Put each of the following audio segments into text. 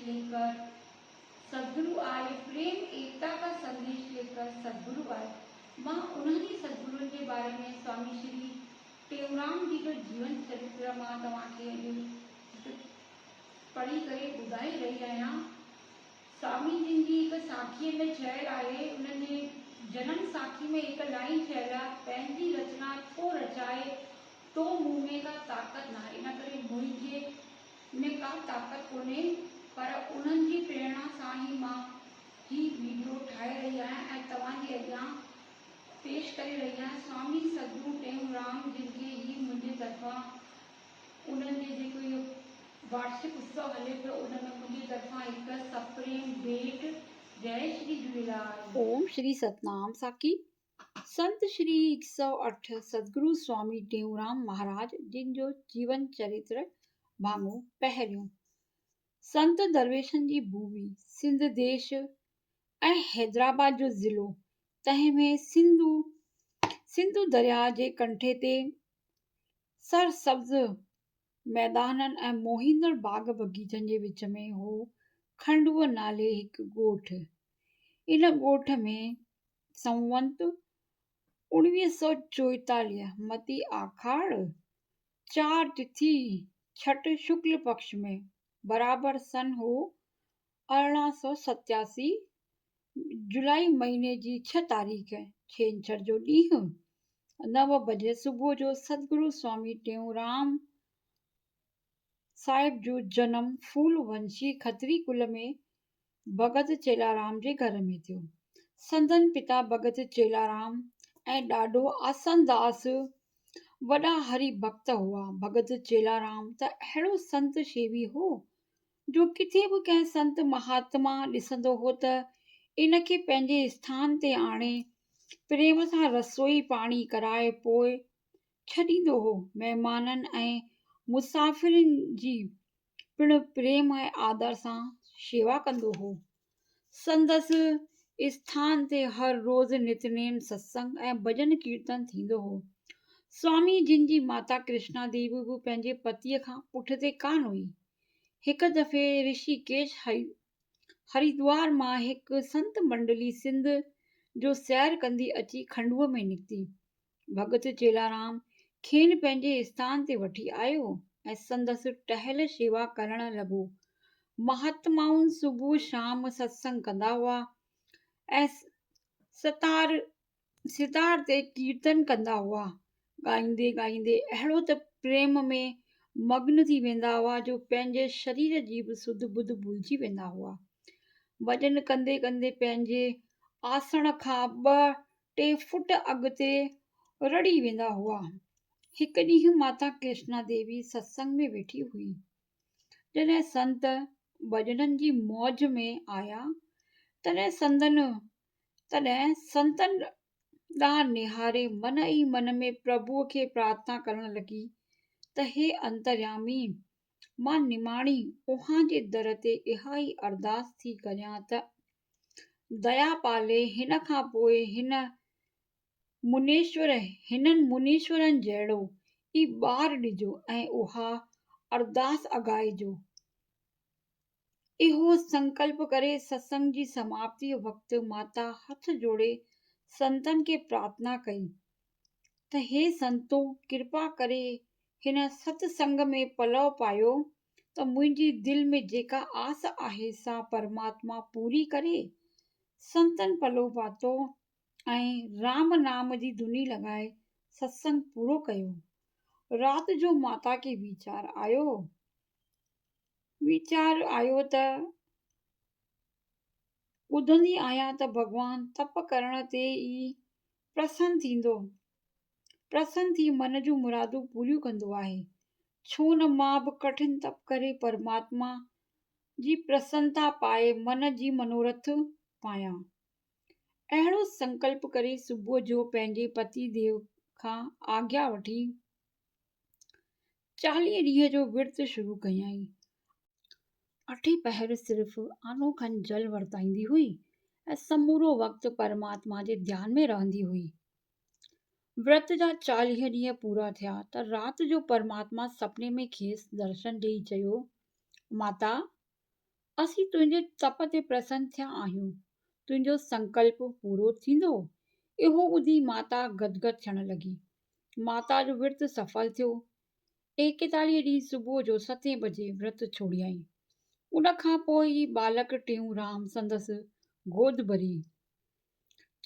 लेकर सदगुरु आए प्रेम एकता का संदेश लेकर सदगुरु आए. مان انهن ئي سدگرن جي باري ۾ سوامي شري ٽيئونرام جي جو جيون چرتر مان توهان کي اڄ هڪ پڙهي ڪري ٻڌائي رهي آهيان. سوامي جن جي هڪ ساکيء ۾ چيل آهي، انهن جي جنم ساکي ۾ هڪ لائين چيل آهي، پنهنجي رچنا ٿو رچائي تو مون ۾ ڪا طاقت ناهي، ان ڪري منهنجي ۾ ڪا طاقت ڪونهي، پر انهن جي پريرڻا سان ئي مان هي ويڊيو ٺاهي رهي آهيان ۽ توهان جي اڳيان پيش ڪري رهي آهيان. سوامي سدگرو ٽيئونرام جن کي هي منهنجي طرفان انهن جي جيڪو اهو وارشڪ اتسو هلي پيو ان ۾ منهنجي طرفان هڪ سپريم ڀيٽ جئي شري جهوليلال. اوم شري ستنام ساکي سنت شري 108 سدگرو سوامي ٽيئونرام مهاراج جن جو جيون چرتر ڀاڱو پهريون. سنت درويشن جي ڀومي سنڌ ديش ۽ حيدرآباد جو ضلعو تنهن ۾ سنڌو سنڌو درياء جي ڪنٺي تي سرسبز ميدانن ۽ موهيندڙ باغ بغيچن جي وچ ۾ هو کنڊوء نالي هڪ ڳوٺ. ان ڳوٺ ۾ سنونت 1944 متي آکاڙ چار تٿي ڇٽ شڪل پڪش ۾ برابر سن هو 1887 جولائي مهيني جي ڇهه تاريخ ڇينڇر جو ڏينهن نو بجي صبح جو ستگرو سوامي ٽيئونرام صاحب جو جنم ڦول ونشي کتري ڪل ۾ ڀڳت چيلارام جي گهر ۾ ٿيو. سندن پتا ڀڳت چيلارام ۽ ڏاڏو آسنداس وڏا هري ڀڳت هئا. ڀڳت چيلارام ته اهڙو سنت شيوي هو، جو ڪٿي به ڪنهن سنت مهاتما ڏسندو هو ته ان کي پنهنجي اسٿان تي آڻي پريم سان رسوئي پاڻي ڪرائي پوء ڇڏيندو هو. مهمانن ۽ مسافرن جي پڻ پريم ۽ آدر سان شيوا ڪندو هو. سندس اسٿان تي هر روز نتنيم ستسنگ ۽ ڀڄن ڪيرتن ٿيندو هو. سوامي جن جي ماتا ڪرشنا ديوي به پنهنجي پتيء کان پٺتي ڪانه هئي. هڪ دفعي رشي ڪيش هريدوار مان هڪ سنت منڊلي سنڌ جو سير ڪندي اچي کنڊوء ۾ نڪتي. ڀڳت چيلارام کين پنهنجي اسٿان تي وٺي آيو ۽ سندس ٽهل شيوا ڪرڻ لڳو. مهاتمائون صبح شام ستسنگ ڪندا هئا ۽ ستار ستار تي ڪيرتن ڪندا هئا. ڳائيندي ڳائيندي اهڙو ته پريم ۾ مگن ٿي ويندا هئا جو پنهنجي شرير جي به سڌ ٻڌ ڀلجي ويندا هئا. ڀڄن ڪندي ڪندي پنهنجي آسڻ کان ٻه ٽي فوٽ اڳتي رڙهي ويندا هئا. هڪ ڏينهن ماتا ڪرشنا ديوي ستسنگ ۾ ويٺي هئي. جڏهن سنت ڀڄنن جي موج ۾ آيا، تڏهن سندن تڏهن سنتن ڏانهن نهاري من ئي من ۾ پرڀوء کي پرارٿنا ڪرڻ لڳي ته هي انتريامي! مان نماڻي اوهان جي در تي اها ئي ارداس ٿي ڪريان ته ديا پالي هن کان پوء هن منيشور هنن منيشورن جهڙو ئي ٻار ڏجو ۽ اها ارداس اگهائجو. اهو سنڪلپ ڪري ستسنگ جي سماپتيء وقت ماتا هٿ جوڙي سنتن کي پرارٿنا ڪئي ته هي سنتو ڪرپا ڪري هن ست سنگ ۾ پلئه پايو ته منهنجي دل ۾ جيڪا آس آهي سا پرماتما پوري ڪري. سنتن پلو پاتو ۽ رام نام جي ڌني لڳائي ستسنگ پورو ڪيو. رات جو ماتا کي ويچار آيو. ويچار آيو ته ٻڌندي آهيان ته ڀڳوان تپ ڪرڻ تي ئي پرسن ٿيندو. پرسن ٿي من جون مرادون پوريون ڪندو آهي. ڇو نه مان به ڪٺن تپ ڪري پرماتما جي پرسنتا پائي من جي منورٿ پايان. اهڙو سنڪلپ ڪري صبح جو پنهنجي پتي ديو کان آگيا وٺي 40 ڏينهن جو ورت شروع ڪيائين. اٺين پهر صرف آنو کن جل ورتائيندي هئي ۽ سمورو وقت پرماتما جي ڌيان ۾ رهندي هئي. ورت جا 40 ڏينهن پورا ٿيا ته رات جو پرماتما سپني ۾ کيس درشن ڏيئي چيو، ماتا! اسين تنهنجي تپ تي پرسن ٿيا آهيون، تنهنجو سنڪلپ پورو ٿيندو. اهو ٻڌي ماتا گدگد ٿيڻ لڳي. ماتا جو ورت سڦل ٿيو. ايڪيتاليهه ڏينهن صبح جو ستين بجي ورت ڇوڙيائين. ان کان پوء ئي ٻالڪ ٽيئون رام سندس گود ڀري.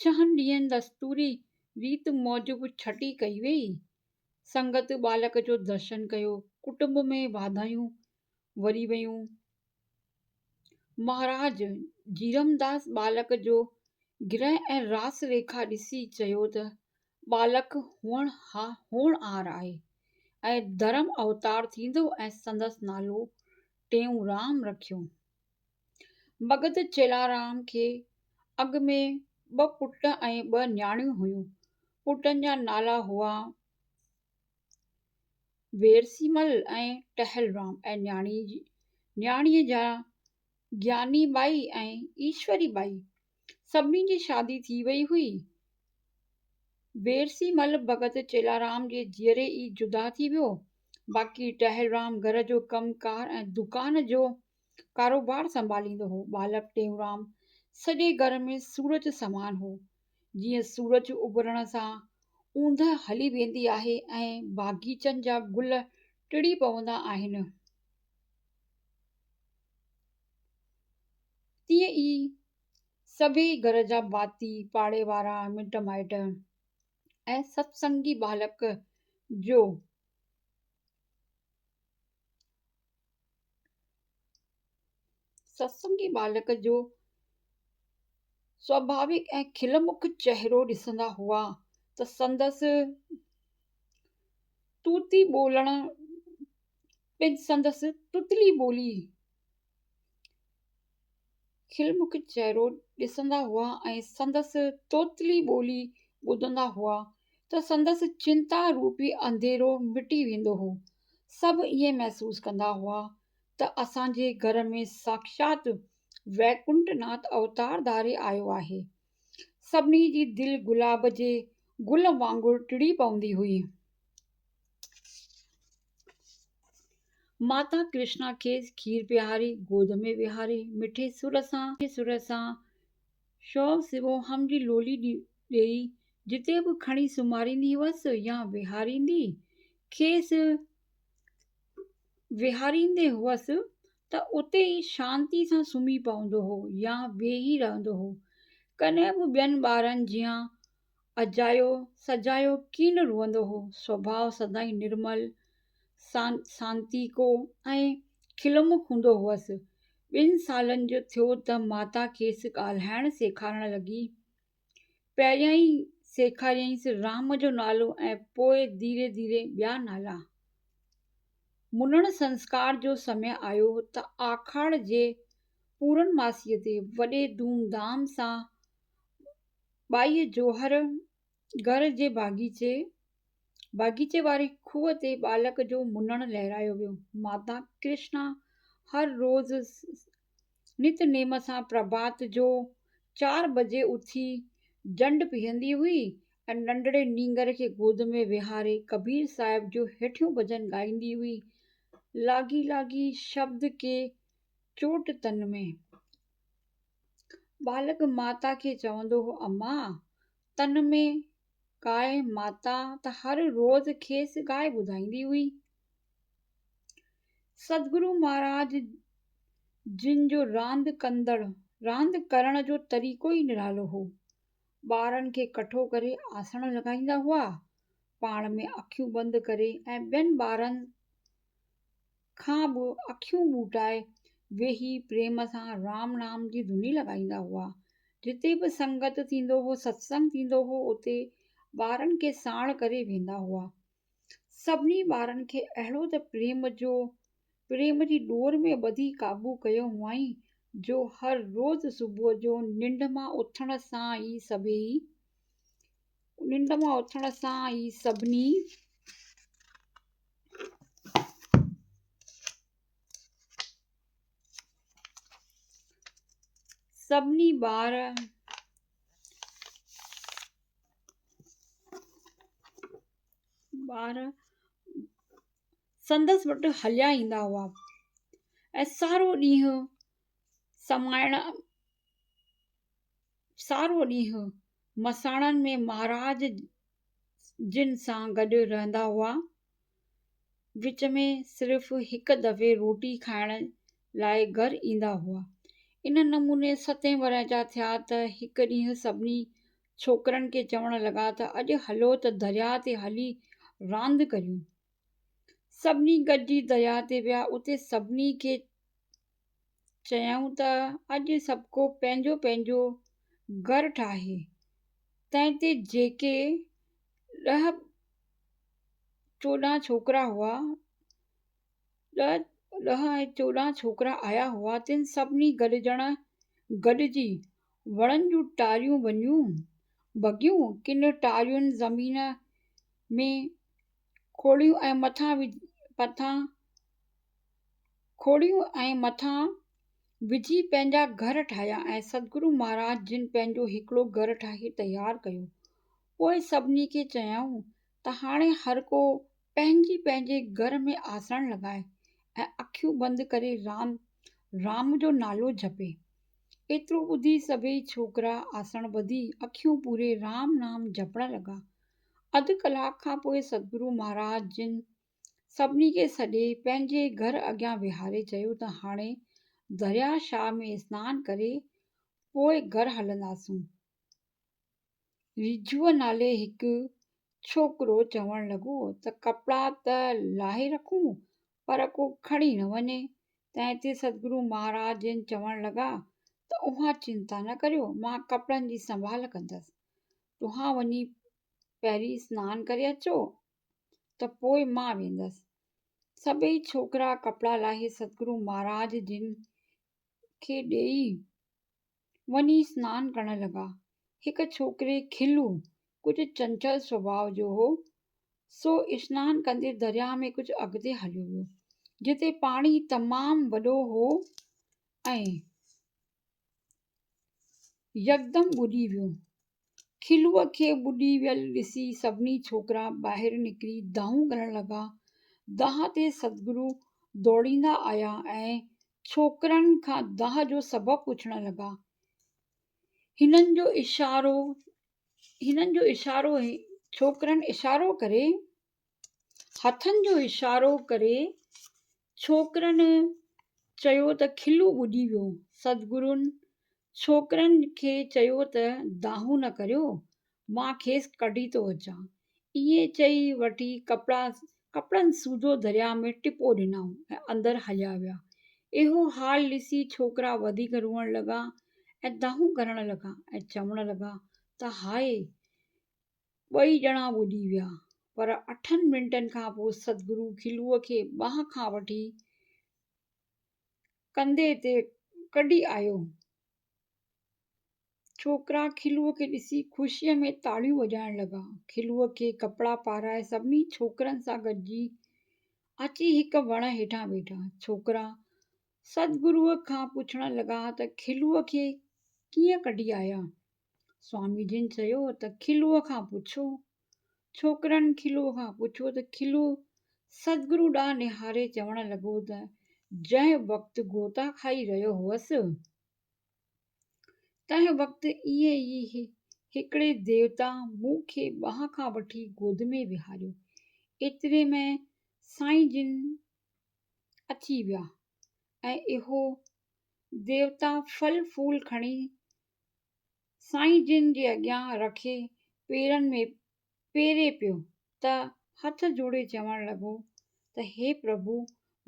ڇهن ڏينهن دستوري ريت موجب ڇٽي ڪئي ويئي. سنگت ٻالڪ جو درشن ڪيو. ڪٽنب ۾ واڌايون وري ويون. مهاراج جيرمداس ٻالڪ جو گرهه ۽ راس ريکا ڏسي چيو ته ٻالڪ هوڻهار آهي ۽ ڌرم اوتار ٿيندو ۽ سندس نالو ٽيئون رام رکيو. ڀڳت چيلارام کي اڳ ۾ ٻه پٽ ۽ ٻه نياڻيون هيون. پٽن جا نالا هئا ويرسيمل ۽ ٽهلرام ۽ نياڻيء جا گياني ٻائي ۽ ايشوري ٻائي. سڀني جي شادي ٿي وئي هئي. ويرسيمل ڀڳت چيلارام جي جيئري ئي جدا ٿي ويو. باقي ٽهلرام گهر جو ڪم ڪار ۽ دڪان جو ڪاروبار سنڀاليندو هو. ٻالڪ ٽيئونرام سڄي گهر ۾ سورج سمان هو. جيئن سورج اڀرڻ سان اوندهه هلي ويندي آهي ۽ باغيچن جا گل ٽڙي پوندا آهن، تيئن ئي سڀيئي گهر جا ڀاتي، پاڙي وارا، مٽ مائٽ ۽ ستسنگي ٻالڪ جو ستسنگي ٻالڪ جو سواڀاوڪ ۽ کلمک چهرو ڏسندا هئا ته سندس طوطي ٻولڻ پڻ سندس تتلي ٻولي کلمک چهرو ڏسندا هئا ۽ سندس طوطلي ٻولي ٻڌندا هئا ته سندس چنتا روپي انڌيرو مٽي ويندو هو. سڀ ائين محسوس ڪندا هئا ته اسان جي گهر ۾ ساکشات ويڪنٺ ناٿ اوتار ڌاري آيو آهي. سڀني جي دل گلاب جي گل وانگر ٽڙي پوندي هئي. ماتا ڪرشنا کيس کير پياري، گود ۾ ويهاري، مٺي سر سان شو سوو هم جي لولي ڏيئي، جتي به کڻي سمهاريندي هئس يا ويهاريندي کيس ويهاريندي هئس ته اتي ئي شانتي سان سمهي پوندو هو يا ويهي رهندو هو. ڪڏهن به ٻين ٻارن جيان اجايو سجايو ڪين روئندو هو. سوڀاء سدائين نرمل، سانتيڪو ۽ کلمک هوندو هئس. ٻن سالن جو ٿيو ته ماتا کيس ڳالهائڻ سيکارڻ لڳي. پهريائين سيکاريائينس رام جو نالو ۽ پوء ڌيري ڌيري ٻيا نالا. منڻ سنسڪار جو سمي آيو ته آکاڙ جي پورنماسيء تي وڏي ڌوم ڌام سان ٻائيء جوهر گهر جي باغيچي واري کوهه تي ٻالڪ جو منڻ لهرايو ويو. ماتا ڪرشنا هر روز نت نيم سان پرڀات جو چار بجي اٿي جنڊ پيهندي هئي ۽ ننڍڙي نينگر کي گود ۾ ويهاري ڪبير صاحب جو هيٺيون ڀڄن ڳائيندي هئي، لاڳي لاڳي شبد ڪي چوٽ تن ۾. ٻالڪ ماتا کي چوندو هو، اما! تن ۾ ڳاء. ماتا ته هر روز کيس ڳائي ٻڌائيندي هئي. ستگرو مهاراج جن جو راند ڪرڻ جو طريقو ئي نرالو هو. ٻارن کي ڪٺو ڪري آسڻ لڳائيندا هئا. پاڻ ۾ اکيون بند ڪري ۽ ٻين ٻارن کان به اکيون ٻوٽائي ويهي پريم سان رام نام جي ڌني لڳائيندا هئا. جتي به سنگت ٿيندو هو، ستسنگ ٿيندو هو، اتي ٻارن کي ساڻ ڪري ويندا هئا. سڀني ٻارن کي اهڙو ته پريم جي ڏور ۾ ٻڌي قابو ڪيو هئائين جو هر روز صبح جو ننڊ مان اٿڻ سان ئي سڀيئي ننڊ مان اٿڻ سان ئي سڀني سڀني ٻار ٻار سندس وٽ هليا ايندا هئا ۽ سارو ڏينهن سمائڻ سارو ڏينهن مساڻن ۾ مهاراج جن سان گڏ رهندا هئا. وچ ۾ صرف هڪ دفعي روٽي کائڻ لاء گهر ايندا هئا. ان نموني ستين ورهين جا ٿيا ته هڪ ڏينهن سڀني ڇوڪرن کي چوڻ لڳا ته اڄ هلو ته درياهه تي هلي راند ڪريون. سڀني گڏجي درياهه تي ويا. اتي سڀني کي چيائون ته اڄ سڀڪو پنهنجو پنهنجو گهر ٺاهي. تنهن تي جيڪي ڏهه 14 ڇوڪرا هئا، ڏهه ۽ 14 ڇوڪرا آيا هئا، تن سڀني گڏجڻ گڏجي وڻن جون ٽاريون ڀڃيون، ڀڳيون، ڪن ٽارين زمين ۾ کوڙيون ۽ مٿان کوڙيون ۽ مٿان وجهي پنهنجا گهر ٺاهيا ۽ ستگرو مهاراج جن پنهنجو هڪڙو گهر ٺاهي تيار ڪيو. پوء سڀني کي چيائون ته هاڻي هر ڪو پنهنجي پنهنجي گهر ۾ آسڻ لڳائي ۽ اکيون بند ڪري رام رام جو نالو جپي. ايترو ٻڌي سڀيئي ڇوڪرا آسڻ ٻڌي اکيون پوري رام نام جپڻ لڳا. اڌ ڪلاڪ کان پوء ستگرو مهاراج جن سڀني کي سڏي پنهنجي گهر اڳيان ويهاري چيو ته هاڻي درياهه شاهه ۾ سنان ڪري پوء گهر هلنداسون. ريجهوء نالي هڪ ڇوڪرو چوڻ لڳو ته ڪپڙا ته لاهي رکون پر ڪو کڻي نه وڃي. تنهن تي ستگرو مهاراج جن چوڻ لڳا ته اوهان چنتا نه ڪريو مان ڪپڙن جي سنڀال ڪندس. توهان وڃي پهرين سنان ڪري اچو ته پوء مان ويندس. سڀئي ڇوڪرا ڪپڙا لاهي ستگرو مهاراج جن کي ڏيئي وڃي سنان ڪرڻ لڳا. هڪ ڇوڪري کلو ڪجهه چنچل سڀاء جو هو، سو اشنان ڪندي درياهه ۾ ڪجهه اڳتي هليو ويو، جتي پاڻي تمام وڏو هو ۽ يڪدم ٻڏي ويو. کلوء کي ٻڏي ويل ڏسي سڀني ڇوڪرا ٻاهر نڪري دانهون ڪرڻ لڳا. دانهن تي ستگرو ڊوڙيندا آيا ۽ ڇوڪرن کان دانهن جو سبب پڇڻ لڳا. هنن جو اشارو هنن جو اشارو ڇوڪرن اشارو ڪري هٿن جو اشارو ڪري ڇوڪرن چيو ته کلو ٻڏي ويو. ستگرن ڇوڪرن کي چيو ته دانهون نه ڪريو، مان کيس ڪڍي ٿو اچان. ائين چئي وٺي ڪپڙا ڪپڙن سوڌو درياهه ۾ ٽپو ڏنائون ۽ اندر هليا ويا. اهو حال ڏسي ڇوڪرا وڌيڪ روئڻ لڳا ۽ دانهون ڪرڻ لڳا ۽ چوڻ لڳا ته هاء! ٻئي ڄڻا ٻڏي ويا، پر اٺن منٽن کان پوء ستگرو کلوء کي ٻانهن کان وٺي ڪنڌي تي ڪڍي آيو. ڇوڪرا کلوء کي ڏسي خوشيء ۾ تاڙيون وڄائڻ لڳا. کلوء کي ڪپڙا پارائي سڀني ڇوڪرن سان گڏجي اچي هڪ وڻ هيٺان ويٺا. ڇوڪرا ستگروء کان پڇڻ لڳا ته کلوء کي ڪيئن ڪڍي آيا؟ سوامي جن چيو ته کلوء کان پڇو. ڇوڪرن کلوء کان پڇيو ته کلو ستگرو ڏانهن نهاري چوڻ لڳو ته جنهن وقت غوطا کائي رهيو هئس، تنهن وقت ائين ئي هڪڙي ديوتا مون کي ٻانهن کان وٺي گود ۾ ويهاريو. ايتري ۾ سائين جن اچي ويا ۽ اهو ديوتا ڦل ڦول کڻي سائين جن جي اڳيان رکي پيرن ۾ پيري پيو ته هٿ جوڙي چوڻ لڳو ته هي پرڀو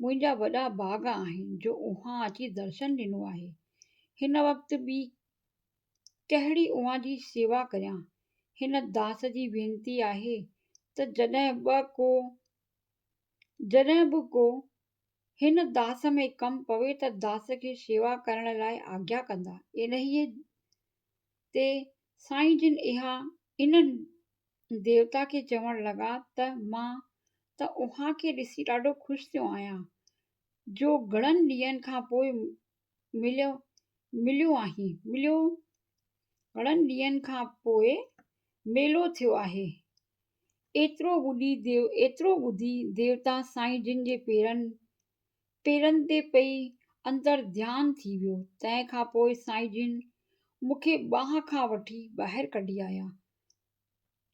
منهنجا وڏا ڀاڳ آهن جو اوهان اچي درشن ڏنو آهي. هن وقت ٻي ڪهڙي اوهان جي سيوا ڪريان. هن داس جي وينتي آهي ته جڏهن به ڪو هن داس ۾ ڪم پوي ته داس کي شيوا ڪرڻ لاء آگيا ڪندا. انهيء تي سائين جن اها ان ديوتا کي چوڻ لڳا ته مان ته اوهان کي ڏسي ڏاڍو خوش ٿيو آهيان، جو گهڻن ڏينهن کان پوء مليو مليو آهين مليو گهڻن ڏينهن کان پوء ميلو ٿيو آهي. ايترو ٻڌي ديو ايترو ٻڌي ديوتا سائين جن جي پيرن پيرن تي پئي اندر ڌيان ٿي ويو. تنهن کان پوء سائين جن مون کي ٻانهن کان وٺي ٻاهر ڪڍي آيا.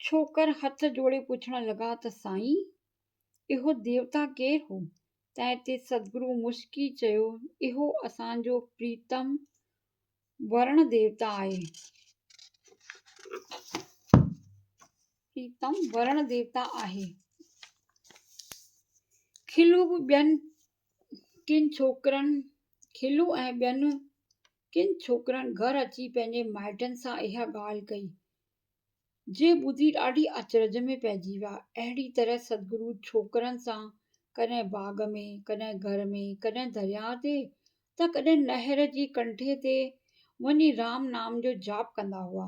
ڇوڪر هٿ جوڙي پڇڻ لڳا ته سائين! اهو ديوتا ڪير هو؟ تنهن تي ستگرو مشڪي چيو، اهو اسان جو پريتم ورڻ ديوتا آهي. پريتم ورڻ ديوتا آهي. کلو به ٻين ڪن ڇوڪرن کلو ۽ ٻين ڪن ڇوڪرن گهر اچي پنهنجي مائٽن سان اها ڳالهه ڪئي، جي ٻڌي ڏاڍي اچرج ۾ پئجي ويا. اهڙي طرح ستگرو ڇوڪرن سان ڪڏهن باغ ۾، ڪڏهن گهر ۾، ڪڏهن درياهه تي ته ڪڏهن نهر جي ڪنٺي تي وڃي رام نام جو جاپ ڪندا هئا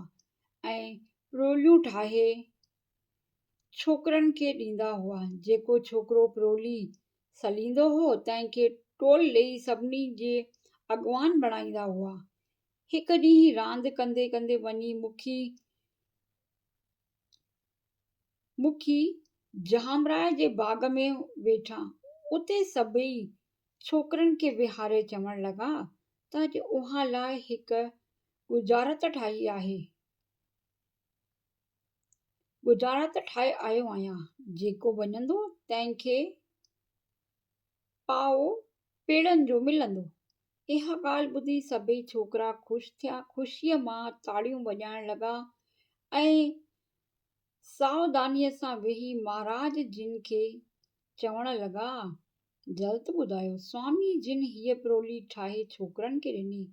۽ پروليون ٺاهي ڇوڪرن کي ڏيندا هئا. جيڪو ڇوڪرو پرولي سليندو هو، تنهن کي ٽول ڏيئي سڀني جي اڳواڻ بڻائيندا هئا. هڪ ڏينهن راند ڪندي ڪندي وڃي مکي جهامراء جي باغ ۾ ويٺا. اتي سڀئي ڇوڪرن کي ويهاري چوڻ لڳا ته اڄ اوهان لاء هڪ ڳجهارت ٺاهي آهي. ڳجهارت ٺاهي آيو آهيان. جيڪو وڃندو تنهن کي پاء پيڙن جو ملندو. اها ڳالهه ٻڌي سڀئي ڇوڪرا خوش ٿيا. خوشيء مان تاڙيون وڄائڻ لڳا ۽ ساوڌانيء سان ويهي مهاراج جن کي چوڻ لڳا، جلد ٻڌايو. سوامي جن هيء پرولي ٺاهي ڇوڪرن کي ڏني.